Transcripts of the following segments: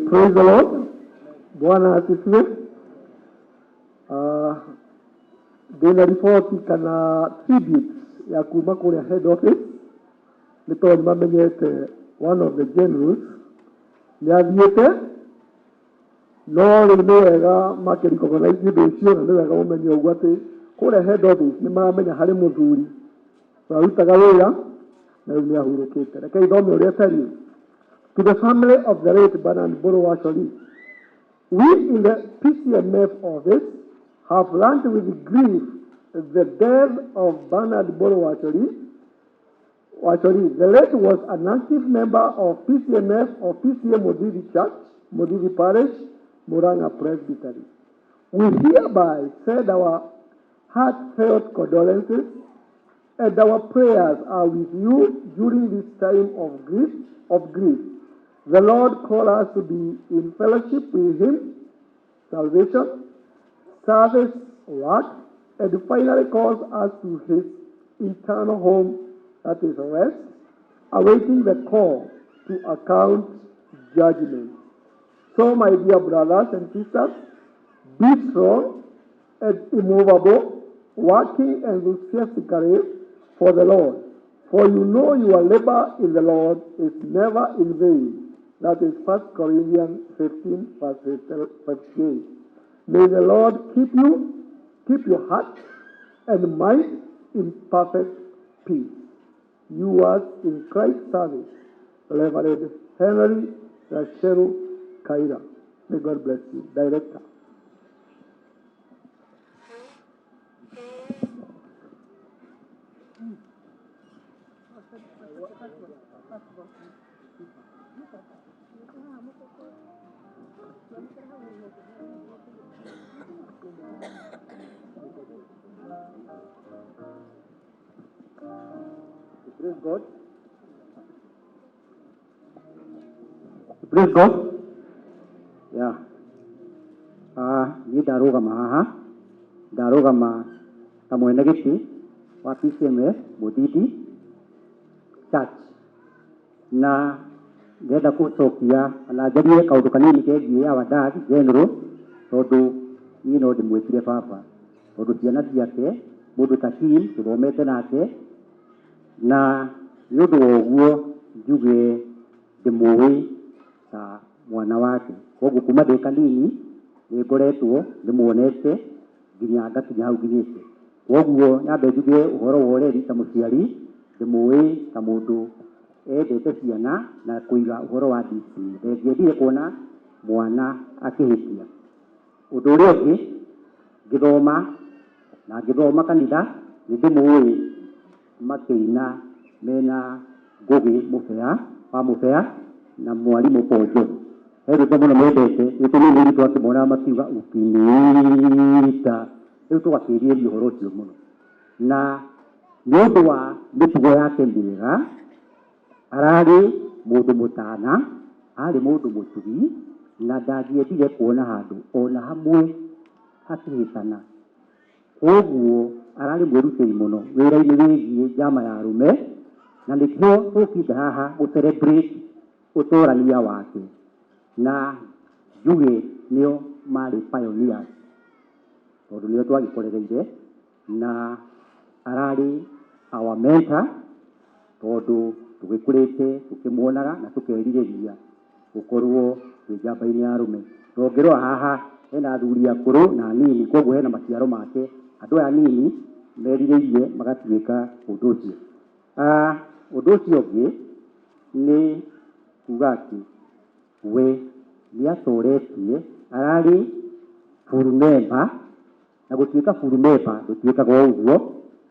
Praise the Lord. Bwana asifiwe. Ndĩna riboti kana tribute ya kuma kũrĩa head office nĩ tondũ mamenyete one of the generals nĩ athiĩte, no rĩu nĩ wega makĩ recognize ũndũ ũcio, na nĩ wega mũmenye ũguo atĩ kũrĩa head office nĩ maramenya harĩ mũthuri ũrarutaga wĩra na rĩu nĩ ahurũkĩte. Rekei thome ũrĩa ĩtariĩ. To the family of the late Bernard Mburu Wacholi, we in the PCMF office have learned with grief the death of Bernard Mburu Wacholi. Wacholi, the late was an active member of PCMF of PCM Muthithi Church, Muthithi Parish, Murang'a Presbytery. We hereby send our heartfelt condolences and our prayers are with you during this time of grief. Of grief. The Lord call us to be in fellowship with Him, salvation, service, work, and finally calls us to His eternal home, that is rest, awaiting the call to account judgment. So, my dear brothers and sisters, be strong and immovable, working enthusiastically for the Lord. For you know your labor in the Lord is never in vain. That is 1 Corinthians 15, verse 58. May the Lord keep you, keep your heart and mind in perfect peace. Yours in Christ's service, Reverend Henry Rachel Kaira. May God bless you. Director. Praise God. Praise God. Yeah. Niĩ ndarũgama haha, ndarũgama ta mwene gĩtĩ wa PCMF Muthithi Church, na ndĩrenda gũcokia kana njarie kaũndũ kanini kegiĩ our dad general, tondũ niĩ no ndĩmwĩtire baba, tondũ ciana ciake mũndũ ta Kim tũthomete nake, na nĩ ũndũ wa ũguo njuge ndĩmũĩ ta mwana wake. Koguo kuma ndĩ kanini nĩ ngoretwo ndĩmuonete nginya ngakinya hau nginyĩte. Koguo nyambe njuge ũhoro wa ũreri, ta mũciari ndĩmũĩ ta mũndũ endete ciana na kũiga ũhoro wa discipline. Ndangĩendire kuona mwana akĩhĩtia. Ũndũ ũrĩa ũngĩ, ngĩthoma na ngĩthoma kanitha, nĩ ndĩmũĩ makĩina mena Ngũgĩ Mũbea wa Mũbea na mwarimũ Paul John. He rwĩmbo mũno mendete twĩ tũnini twakĩmona makiuga "Ukiniita", rĩu tũgakĩrirĩria ũhoro ũcio mũno. Na nĩ ũndũ wa mĩtugo yake mĩega, ararĩ mũndũ mũtana, arĩ mũndũ mũtugi, na ndangĩendire kuona handũ ona hamwe hakĩhĩtana. Koguo ararĩ mwĩrutĩri mũno wĩra-inĩ wĩgiĩ njama ya arũme, na nĩkĩo tũkĩte haha gũ celebrate ũtũrania wake, na njuge nĩo marĩ pioneers, tondũ nĩo twagĩkorereire, na ararĩ our mentor, tondũ tũgĩkũrĩte tũkĩmuonaga na tũkerirĩria gũkorwo twĩ njamba-inĩ ya arũme. Na ũngĩrora haha hena athuri akũrũ na anini, koguo hena maciaro make. Andũ aya anini merirĩirie magatuĩka ũndũ ũcio. Ũndũ ũcio ũngĩ nĩ kuga atĩ we nĩ atoretie, ararĩ full member, na gũtuĩka full member ndũtuĩkaga o ũguo,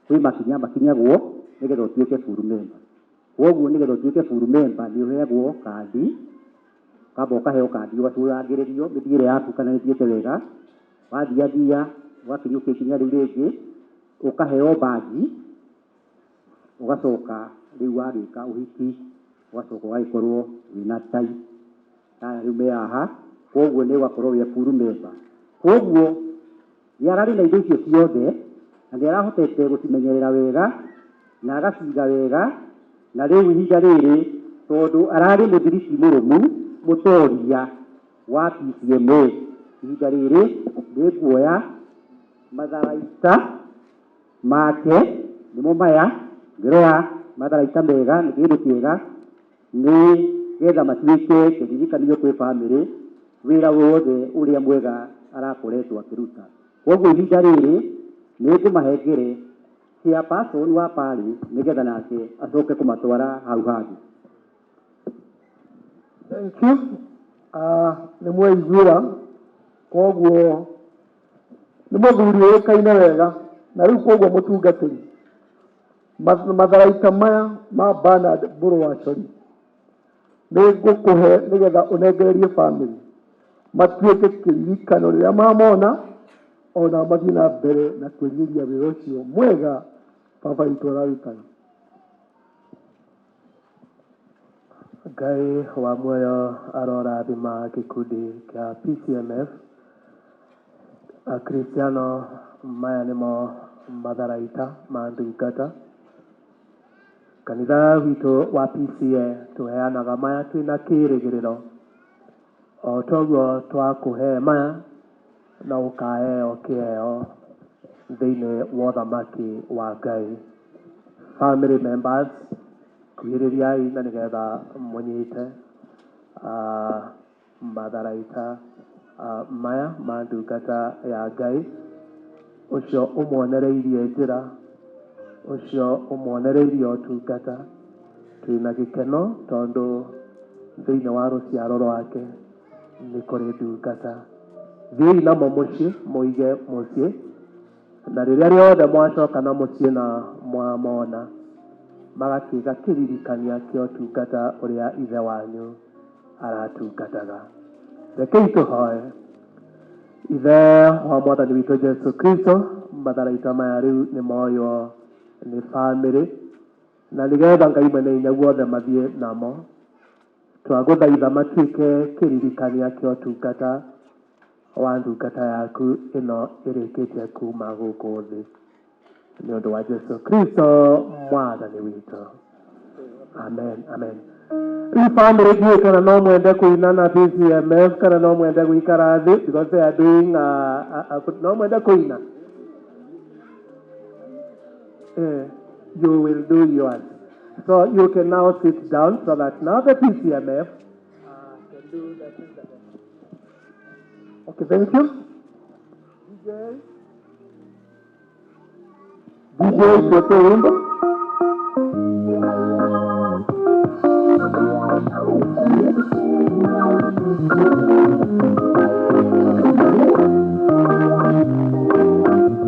kwĩ makinya makinyagwo nĩgetha ũtuĩke full member. Koguo nĩgetha ũtuĩke full member nĩ ũheagwo kandi, ũkamba ũkaheo kandi, ũgacũthangĩrĩrio mĩthiĩre yaku kana nĩ ĩthiĩte wega. Wathiathia ũgakinyũkia ikinya rĩu rĩngĩ, ũkaheo badge, ũgacoka rĩu wagĩka ũhiki, ũgacoka ũgagĩkorwo wĩna tai aya rĩu me haha, koguo nĩ ũgakorwo wĩ full member. Koguo nĩ ararĩ na indo icio ciothe na nĩ arahotete gũcimenyerera wega na agaciga wega, na rĩu ihinda rĩrĩ, tondũ ararĩ mũthiriti mũrũmu mũtoria. Wa PCMA ihinda rĩrĩ nĩ nguoya matharaita make, nĩmo maya. Ngĩrora matharaita mega nĩ kĩndũ kĩega, nĩ getha matuĩke kĩririkanio kwĩ bamĩrĩ wĩra wothe ũrĩa mwega arakoretwo akĩruta. Koguo ihinda rĩrĩ nĩ ngũmahengere chairperson wa parish, nĩgetha nake acoke kũmatwara hau hangĩ. Thank you. Nĩ mweiguĩra, koguo nĩ mũthuri ũĩkaine wega. Na rĩu koguo mũtungatĩri, matharaita maya ma Bernard Mbũrũ wa Cori nĩ ngũkũhe nĩgetha ũnengererie bamĩrĩ matuĩke kĩririkano rĩrĩa mamona, ona mathiĩ na mbere na kwĩrirĩria wĩra ũcio mwega baba witũ ararutaga. Ngai wa muoyo arorathima gĩkundi kĩa PCMF. Akristiano, maya nĩmo matharaita ma ndungata. Kanitha witũ wa PCA tũheanaga maya twĩna kĩrĩgĩrĩro o toguo twakũhe maya no ũkaheo kĩheo thĩinĩ wa ũthamaki wa Ngai. Family members, kuhĩrĩriai na nĩgetha mũnyite matharaita maya ma ndungata ya Ngai, ũcio ũmwonereirie njĩra, ũcio ũmwonereirie ũtungata. Twĩna gĩkeno tondũ thĩinĩ wa rũciaro rwake nĩ kũrĩ ndungata. Thiĩi namo mũciĩ, mũige mũciĩ, na rĩrĩa rĩothe mwacoka na mũciĩ na mwamona, magatuĩka kĩririkania kĩa ũtungata ũrĩa ithe wanyu aratungataga. Rekei tũhoe. Ithe wa Mwathani witũ Jesu Kristo, matharaita maya rĩu nĩ moywo nĩ bamĩrĩ, na nĩgetha Ngai mwene hinya guothe mathiĩ namo, twagũthaitha matuĩke kĩririkania kĩa ũtungata wa ndungata yaku ĩno ĩrĩkĩtie kuma gũkũ thĩ, nĩ ũndũ wa Jesu Kristo Mwathani witũ. Amen, amen. Rĩu bamĩrĩ, ndiũĩ kana no mwende kũina na PCMF kana no mwende gũikara thĩ, because they are doing no mwende kũina. You will do yours. So you can now sit down so that now the PCMF can do the presentation. Okay, thank you. DJ. DJ, tuwekee wimbo.